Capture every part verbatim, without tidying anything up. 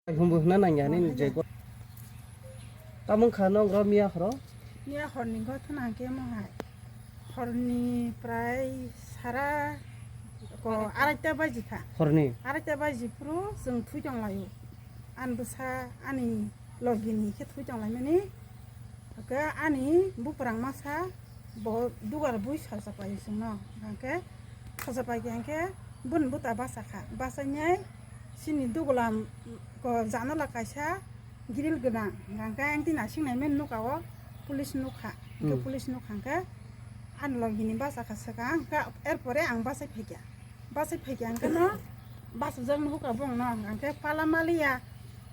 Humbu hwnna nangya nini je go. Tamung kha nong ro miya horo? Miya horni gothona hwnkhe mo hai. Horni prai sara ko araita baji kha. Horni? Araita baji phuru chwng thui tong laio. Ani bwsa ani logini khe thui tong laimani. Hwnkhe ani buprang masa bo dugar bui salsa pai chwngno. Hwnkhe salsa pai khe hwnkhe bun buta basa kha. Basainai chini dugulam ko janala kaisa grill gwnang. Hwnkhe ang tini aswk nai mani nukha o police nukha. Hwnkhe Hmm. Police nukha hwnkhe ani logini basa kha swkang. Hwnkhe erpore ang bachai phaikha. Bachai phaikha hwnkhe no bachajak nuhukha bongno. Hwnkhe pala maliya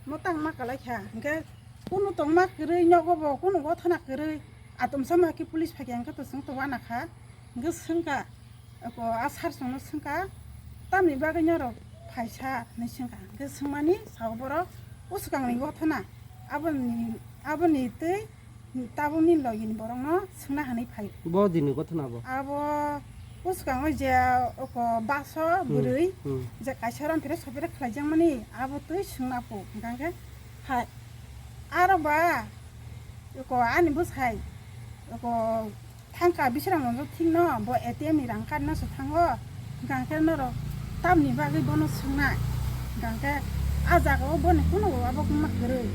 motang ma kalaikha. Hwnkhe kunu tongma kwrwi nogo bo, kunu gothona kwrwi. Atomsa ma khe police phaikha hwnkhe to chwng to wanakha. Hwnkhe swngkha, ko a sir chwngno swngkha, "Tamni bagwi norok phaisa?" hinwi swngkha. Hwnkhe swngmani sao borok, "O swkangni gothona, aboni, aboni twi tabukni logini borokno swngna hinwi phai." Bo dini gothona bo? Abo o swkango je oko baso Hmm, bwrwi hmm. je kaisa rom phire sopire khlaijakmani abo twi swngna po. Hwnkhe hai aro ba oko ani bwsai oko thangkha bisrang thikno bo A T M ni rang kadna se thango. Hwnkhe norok tamni bagwi bono swngnai? Hwnkhe a jagao boni kunu abo wngma kwrwi,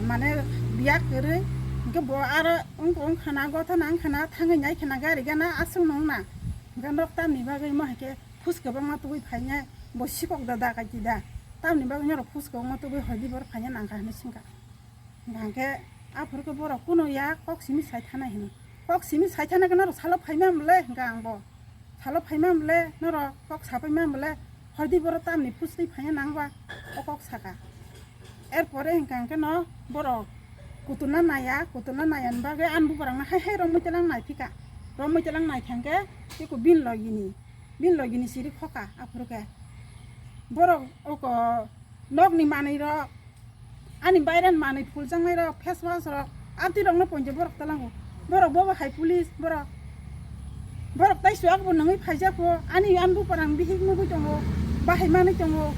mane biya kwrwi. Hwnkhe bo aro wng, wngkhana gothana wngkhana thangwi naikhana gari gana aswk nungna. Hwnkhe norok tamni bagwi mo hai khe phus kwbangma tubui phainai, bo sikok da da kaiti da. Tamni bagwi norok phus kwbangma tubui hoi di borok phaina nangkha hinwi swngkha. Hwnkhe aphuru khe borok kunu ya kok simi sai thanai hino. Kok simi sai thanai khe norok salo phaima mole hwnkha ang bo. Salo phaima mole norok kok sapaima mole hoi di borok tamni phustwi phaina nangba o kok saka. Erpore hwnkha hwnkhe no borok kuturna naya, kuturna naya ni bagwi ani bubagrang no hai hai romwi telang nai phika. Romwi telang nai thangkhe eko bin logini, bin logini siri khoka aphuru khe. Borok oko nokni manwi rok Ani bairan manwi phuljaknai rok, face wash rok, amtwi rokno poito borok talango. Borok bobo hai police borok. Borok tai suak bo nungwi phaijak po, ani an buparang bihik nugwi tongo, bahai manwi tongo.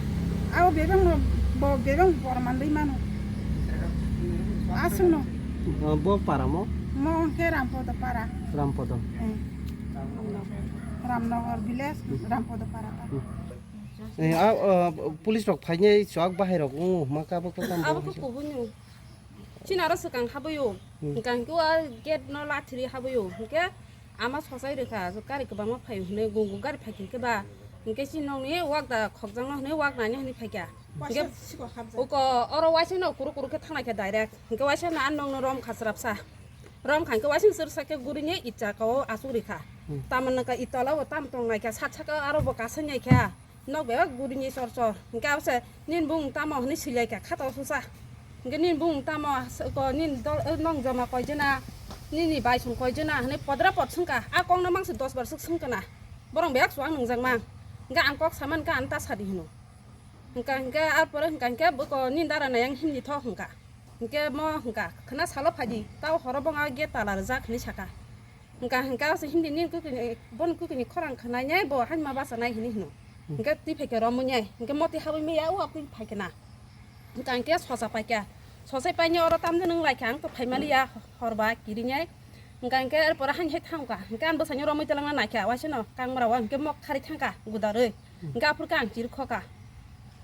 Abo bebang no bo bebang bor manwi mano. Aswkno. Bo para mo? Mo hwnkhe Rampodo para. Rampodo. Eh. Ramnagar village, Rampodo para. Hmm. Eh, a, a, police rok phainai chwk bahai rok wngo hwnma khe abo khe tamo Abo khe hai? Kubui no. Chini aro swkang habwi o. Hmm. Hwnkha hwnkhe o gate no lathiri habwi o. Hwnkhe ama sochai rwkha, gari kwbangma phaio hwnwi, gung gung gari phaikha hwnkhe ba. Hwnkhe chini nokni wak da khokjakno hwnwi wak naina hwnwi phaikha. Hwnkhe uko oro waisa no kuru kuru khe thangnaikha direct. Hwnkhe waisa no a nokno romkha chwrapsa. Romkha hwnkhe waisa no chwrwsa khe gurine itsa kao achuk rikha. Hmm. Tamoni ka itala o tam tongnaikha, sat saka aro bo kasainaikha. Nok bebak guri ni chor chor. Hingke abo se nini bung tamo hinui sui lai kha khato susa. Hingke nini bung tamo ko nini dol, eh, nong joma koi jena, nini bai song koi jena hinui podra pod sung kha. A kok no mang se dos bar suk sung kana. Borong bebak suang nung jak mang. Hingke ang kok sama hingke ang ta sadi hino. Hingke, hingke ar pore hingke, hingke bo ko nini dara na yang himni tho hingka. Hingke mo hingka khna salo phadi. Tao horo bong a gate tala rijak hinui saka. Hingka, hingka se hindi nini kukini, boni kukini khorang khnainai, bo haima bachanai hinui hino. Hmm. Hingke twi phaikhe romwi nai, hingke moti habwi maya, o aboni phaikhe na. Hingka hingke sosa paikha, sosai painai oro tamjani wng laikha, ang to phaimaliya, horba kirinai. Hingka hingke erpore haini hai thangkha, hingke ang bwsaino romwi twlangna naikha, waisano kangbra o, hingke mok khari thangkha, gudarwi. Hmm. Hingke aphurkhe ang chiri khokha,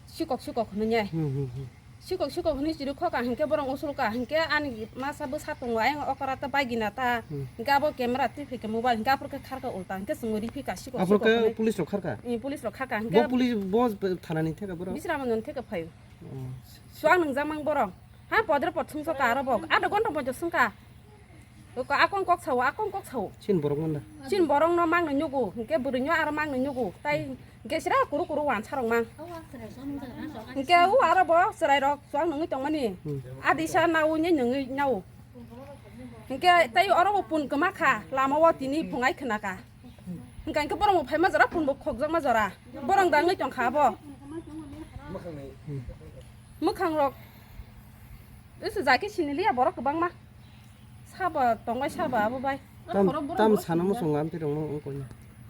sikok sikok hinui nai. Hmm, hmm, hmm. Sikok sikok hinui chiri khokha hingke borok usulkha hingke ani masa bwsa tongo ayang okora ta bagina ta. Hmm. Hingke abo camera twi phaikha mobile hingke aphuru khe kharkha ulta hingke chwngno riphikha sikok sikok hinui. Police rok kharkha? Ee, police rok kharkha hingke. Bo police bo thanani theka borok? Bisramganj theka phaio. Oh. Suang nungjak mang borok. Ha podre pod sungsoka aro bo adha ghonta poito sungkha. Ko akong kok sao, akong kok sao. Chin borok manda. Chin borok no mang no nyugo, hingke bwrwi no aro mang no nyugo. Tai hingke sira kuru kuru wansa rok mang. Hingke u aro bo chwrai rok chuang nungwi tongmani. Hmm. Adi sa nau ni nungwi nau. Hingke tai oro bo pun kwma kha, lama o tini phungai khna kha. Hingke hingke borok bo phaima jora pun bo khokjakma jora. Borok dangwi tong kha bo. Mwkhang rok. Isu jaki siniliya borok kwbangma. Sabo tongbai sabo abo bai. Tam, tam sana muchungo amtwi rokno wngkoni.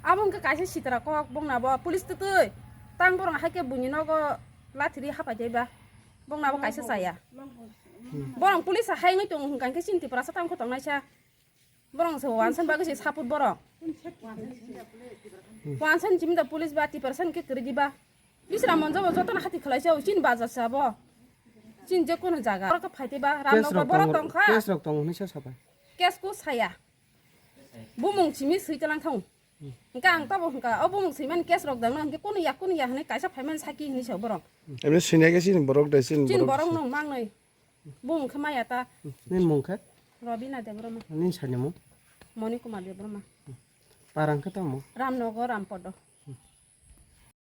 Abo wngkha kaisa sitra kok bongna bo police twtwi. Tang borok haikhe buini nogo lathiri hapai jaiba. Bongna bo kaisa chaya. Borong police hai wngwi tong hwnkha khe chini Tiprasa tang kho tongnaisa. Borong se wansan bagwi se support borok. Wansan chimi da police ba Tiprasa ni khe kwrwi diba. Bisra monjo bo jotono hati khlai se chin baja sa bo. Chin je kono jaga. Borok phai te ba Case Ramnagar rok borok tongo, tong kha. Case rok tongo hwnwi sa sabai. Case ko saya. Bumung chimi swi talang thang. Hwnkhe ang tabo hwnkha, o bumung swimani case rok dangno hwnkhe kunu ya, kunu ya hwnwi kaisa phaimani saki hwnwi sa borok. Emni swinai khe chini borok de, chini Chini borok borok de. Nung mangnwi. Bumung khe maya ta. Nini mung khe? Robina Debbarma. Nini sani mung? Moni Kumar Debbarma. Parang khe tamo? Ramnagar, Rampodo.